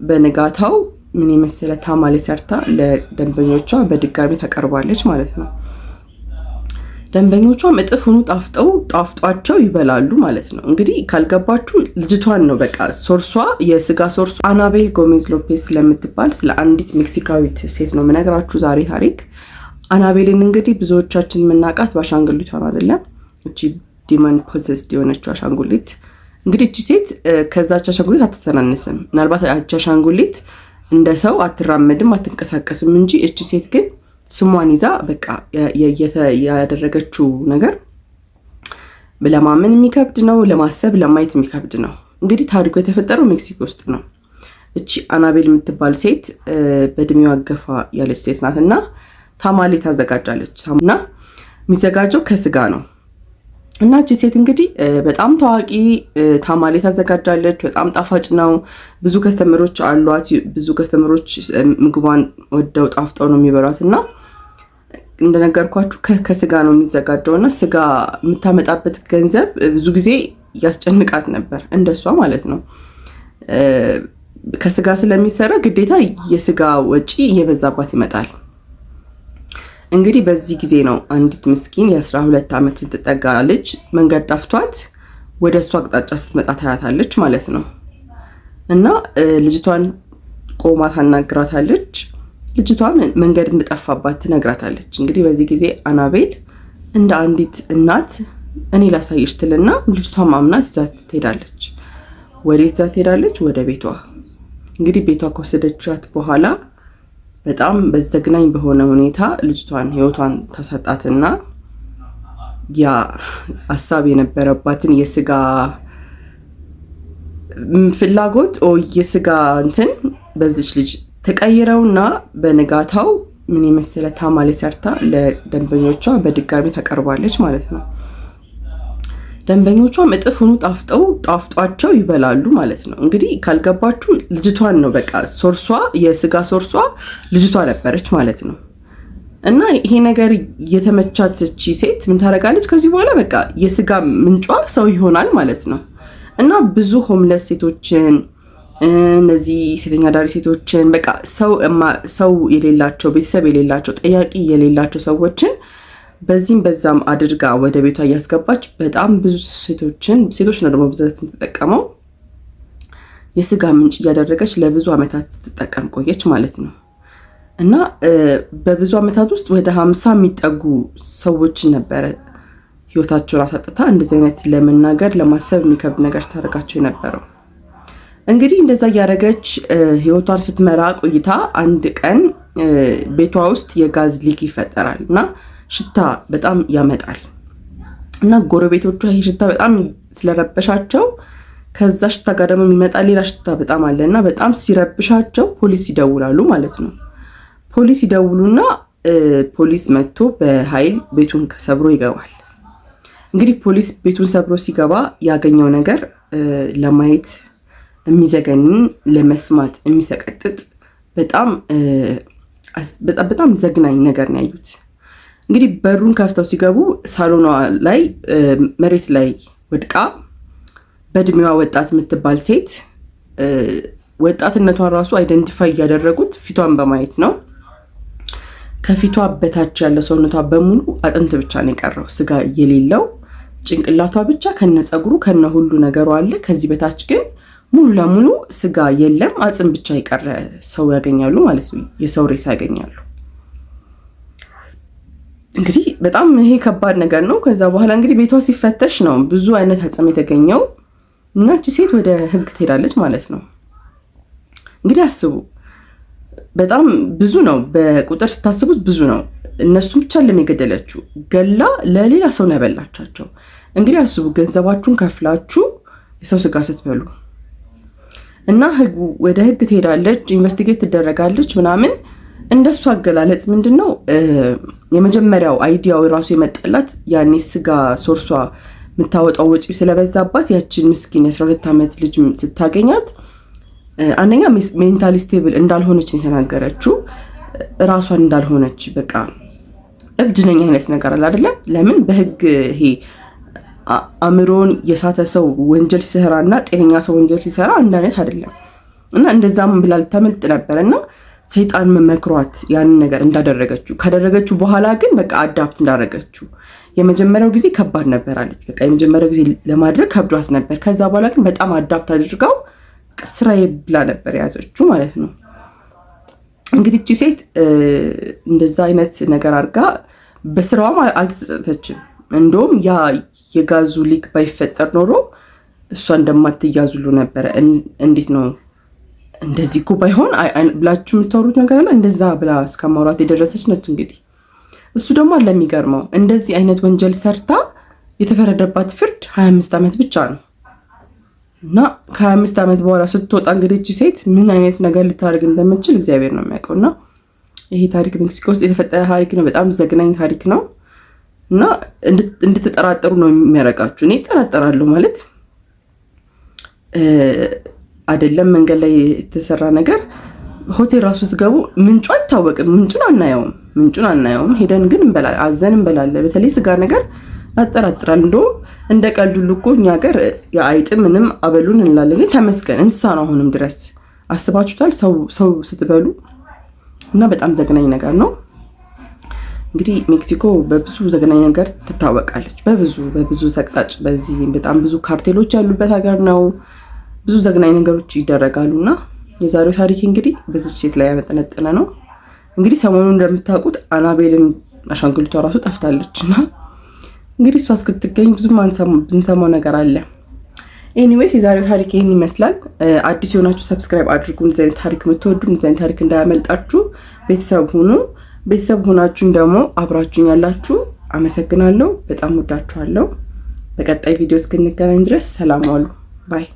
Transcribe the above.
በንጋታው ምን የመሰለ tamale ሰርታ ለደንበኞቿ በድጋሚ ታቀርባለች ማለት ነው። ደንበኞቿም እጥፍ ሆኑ ጣፍጠው ጣፍጧቸው ይበላሉ ማለት ነው። እንግዲህ ካልገባችሁ ልጅቷን ነው በቃ source ዋ፣ የስጋ source ዋ አናቤል ጎሜዝ ሎፔዝ ስለምትባል ስለ አንዲት ሜክሲካዊት ሴት ነው የምነግራችሁ ዛሬ ታሪክ። አናቤልን እንግዲህ ብዙዎቻችን የምናውቃት በአሻንጉሊቷ ነው አይደለም? እቺ demon possessed የሆነችው አሻንጉሊት። እንግዲህ እቺ ሴት ከዛች አሻንጉሊት አትተናነስም። ምናልባት እቺ አሻንጉሊት እንደ ሰው አትራመድም፣ አትንቀሳቀስም እንጂ እቺ ሴት ግን ስሟን ይዛ በቃ ያደረገችው ነገር ለማመን የሚከብድ ነው፣ ለማሰብ ለማየት የሚከብድ ነው። እንግዲህ ታሪኩ የተፈጠረው ሜክሲኮ ውስጥ ነው። እቺ አናቤል የምትባል ሴት በእድሜዋ ገፋ ያለች ሴት ናት እና tamale ታዘጋጃለች እና የሚዘጋጀው ከስጋ ነው። እና እቺ ሴት እንግዲህ በጣም ታዋቂ tamale ታዘጋጃለች። በጣም ጣፋጭ ነው። ብዙ customer ኦች አሏት። ብዙ customer ኦች ምግቧን ወደው ጣፍጠው ነው የሚበሏት እና እንደነገርኳችሁ ከስጋ ነው የሚዘጋጀው እና ስጋ የምታመጣበት ገንዘብ ብዙ ጊዜ ያስጨንቃት ነበር፣ እንደሷ ማለት ነው። ከስጋ ስለሚሰራ ግዴታ የስጋ ወጪ እየበዛባት ይመጣል። እንግዲህ በዚህ ጊዜ ነው አንዲት ምስኪን የ12 ዓመት የምትጠጋ ልጅ መንገድ ጠፍቷት ወደ እሷ አቅጣጫ ስትመጣ ታያታለች ማለት ነው። እና ልጅቷን ቆማ ታናግራታለች። ልጅቷ መንገድ እንደጠፋባት ትነግራታለች። እንግዲህ በዚህ ጊዜ አናቤል እንደ አንዲት እናት እኔ ላሳይሽ ትልና ልጅቷን ማምናት ይዛት ትሄዳለች። ወዴት ይዛት ትሄዳለች? ወደ ቤቷ። እንግዲህ ቤቷ ከወሰደቻት በኋላ በጣም በዘግናኝ በሆነ ሁኔታ ልጅቷን ህይወቷን ታሳጣትና ያ ሀሳብ የነበረባትን የስጋ ፍላጎት የስጋ እንትን በዚች ልጅ ተቀይረውና በንጋታው ምን የመሰለ ታማሌ ሰርታ ለደንበኞቿ በድጋሚ ታቀርባለች ማለት ነው። ደንበኞቿም እጥፍ ሆኑ ጣፍጠው ጣፍጧቸው ይበላሉ ማለት ነው። እንግዲህ ካልገባችሁ ልጅቷን ነው በቃ source ዋ፣ የስጋ source ዋ ልጅቷ ነበረች ማለት ነው። እና ይሄ ነገር የተመቻት እቺ ሴት ምን ታደርጋለች? ከዚህ በኋላ በቃ የስጋ ምንጯ ሰው ይሆናል ማለት ነው። እና ብዙ homeless ሴቶችን፣ እነዚህ ሴተኛ አዳሪ ሴቶችን፣ በቃ ሰው የሌላቸው፣ ቤተሰብ የሌላቸው፣ ጠያቂ የሌላቸው ሰዎችን በዚህም በዛም አድርጋ ወደ ቤቷ እያስገባች በጣም ብዙ ሴቶችን፣ ሴቶች ነው ደግሞ ብዛት የምትጠቀመው፣ የስጋ ምንጭ እያደረገች ለብዙ ዓመታት ስትጠቀም ቆየች ማለት ነው። እና በብዙ ዓመታት ውስጥ ወደ 50 የሚጠጉ ሰዎችን ነበረ ህይወታቸውን አሳጥታ እንደዚህ አይነት ለመናገር ለማሰብ የሚከብድ ነገር ስታደርጋቸው የነበረው። እንግዲህ እንደዛ እያደረገች ህይወቷን ስትመራ ቆይታ አንድ ቀን ቤቷ ውስጥ የጋዝ leak ይፈጠራል እና ሽታ በጣም ያመጣል። እና ጎረቤቶቿ ይህ ሽታ በጣም ስለረበሻቸው፣ ከዛ ሽታ ጋር ደግሞ የሚመጣ ሌላ ሽታ በጣም አለ እና በጣም ሲረብሻቸው ፖሊስ ይደውላሉ ማለት ነው። ፖሊስ ይደውሉና ፖሊስ መጥቶ በኃይል ቤቱን ሰብሮ ይገባል። እንግዲህ ፖሊስ ቤቱን ሰብሮ ሲገባ ያገኘው ነገር ለማየት የሚዘገንን፣ ለመስማት የሚሰቀጥጥ፣ በጣም በጣም ዘግናኝ ነገር ነው ያዩት። እንግዲህ በሩን ከፍተው ሲገቡ ሳሎኗ ላይ መሬት ላይ ወድቃ በእድሜዋ ወጣት የምትባል ሴት፣ ወጣትነቷን ራሱ identify እያደረጉት ፊቷን በማየት ነው። ከፊቷ በታች ያለው ሰውነቷ በሙሉ አጥንት ብቻ ነው የቀረው፣ ስጋ የሌለው፣ ጭንቅላቷ ብቻ ከነ ፀጉሩ ከነ ሁሉ ነገሩ አለ። ከዚህ በታች ግን ሙሉ ለሙሉ ስጋ የለም፣ አጽም ብቻ የቀረ ሰው ያገኛሉ ማለት ነው። የሰው ሬሳ ያገኛሉ። እንግዲህ በጣም ይሄ ከባድ ነገር ነው። ከዛ በኋላ እንግዲህ ቤቷ ሲፈተሽ ነው ብዙ አይነት አጽም የተገኘው እና እቺ ሴት ወደ ህግ ትሄዳለች ማለት ነው። እንግዲህ አስቡ፣ በጣም ብዙ ነው። በቁጥር ስታስቡት ብዙ ነው። እነሱም ብቻ ለም የገደለችው ገላ ለሌላ ሰው ነው ያበላቻቸው። እንግዲህ አስቡ ገንዘባችሁን ከፍላችሁ የሰው ስጋ ስትበሉ። እና ወደ ህግ ትሄዳለች፣ investigate ትደረጋለች ምናምን። እንደሱ አገላለጽ ምንድን ነው፣ የመጀመሪያው idea ው ራሱ የመጣላት ያኔ ስጋ source ዋ የምታወጣው ወጪ ስለበዛባት ያችን ምስኪን የ12 ዓመት ልጅ ስታገኛት አንደኛ mentally stable እንዳልሆነች ነው የተናገረችው። ራሷን እንዳልሆነች፣ በቃ እብድ ነኝ አይነት ነገር አለ አይደለም። ለምን በህግ ይሄ አእምሮን የሳተ ሰው ወንጀል ሲሰራ እና ጤነኛ ሰው ወንጀል ሲሰራ አንድ አይነት አይደለም። እና እንደዛም ብላ ልታመልጥ ነበር እና ሰይጣን መክሯት ያንን ነገር እንዳደረገችው፣ ካደረገችው በኋላ ግን በቃ adapt እንዳደረገችው፣ የመጀመሪያው ጊዜ ከባድ ነበር አለች። በቃ የመጀመሪያው ጊዜ ለማድረግ ከብዷት ነበር። ከዛ በኋላ ግን በጣም adapt አድርጋው ስራዬ ብላ ነበር የያዘችው ማለት ነው። እንግዲህ እቺ ሴት እንደዛ አይነት ነገር አድርጋ በስራዋም አልተጸጸተችም። እንደውም ያ የጋዙ leak ባይፈጠር ኖሮ እሷ እንደማትያዝ ሁሉ ነበረ። እንዴት ነው እንደዚህ እኮ ባይሆን ብላችሁ የምታወሩት ነገር አለ። እንደዛ ብላ እስከ ማውራት የደረሰች ነች። እንግዲህ እሱ ደግሞ አለ የሚገርመው፣ እንደዚህ አይነት ወንጀል ሰርታ የተፈረደባት ፍርድ 25 ዓመት ብቻ ነው። እና ከ25 ዓመት በኋላ ስትወጣ እንግዲህ እቺ ሴት ምን አይነት ነገር ልታደርግ እንደምትችል እግዚአብሔር ነው የሚያውቀው። እና ይሄ ታሪክ ሜክሲኮ ውስጥ የተፈጠረ ታሪክ ነው። በጣም ዘግናኝ ታሪክ ነው እና እንድትጠራጠሩ ነው የሚያደርጋችሁ። እኔ እጠራጠራለሁ፣ ማለት አይደለም መንገድ ላይ የተሰራ ነገር፣ ሆቴል ራሱ ስትገቡ ምንጩ አይታወቅም። ምንጩን አናየውም። ምንጩን አናየውም። ሄደን ግን እንበላለን፣ አዘን እንበላለን። በተለይ ስጋ ነገር ያጠራጥራል። እንደውም እንደ ቀልዱ እኮ እኛ ሀገር የአይጥ ምንም አበሉን እንላለን፣ ግን ተመስገን እንስሳ ነው አሁንም ድረስ። አስባችሁታል? ሰው ስትበሉ እና በጣም ዘግናኝ ነገር ነው። እንግዲህ ሜክሲኮ በብዙ ዘግናኝ ነገር ትታወቃለች። በብዙ በብዙ ሰቅጣጭ፣ በዚህ በጣም ብዙ ካርቴሎች ያሉበት ሀገር ነው። ብዙ ዘግናኝ ነገሮች ይደረጋሉ እና የዛሬው ታሪክ እንግዲህ በዚች ሴት ላይ ያመጠነጠነ ነው። እንግዲህ ሰሞኑን እንደምታውቁት አናቤልም አሻንጉሊቷ ራሱ ጠፍታለች እና እንግዲህ እሷ እስክትገኝ ብዙ ብንሰማው ነገር አለ። Anyways፣ የዛሬው ታሪክ ይህን ይመስላል። አዲስ የሆናችሁ subscribe አድርጉ። እንደዚህ አይነት ታሪክ የምትወዱ፣ እንደዚህ አይነት ታሪክ እንዳያመልጣችሁ ቤተሰብ ሁኑ። ቤተሰብ ሆናችሁን ደግሞ አብራችሁኝ ያላችሁ አመሰግናለሁ። በጣም ወዳችኋለሁ። በቀጣይ ቪዲዮ እስክንገናኝ ድረስ ሰላም ዋሉ። Bye.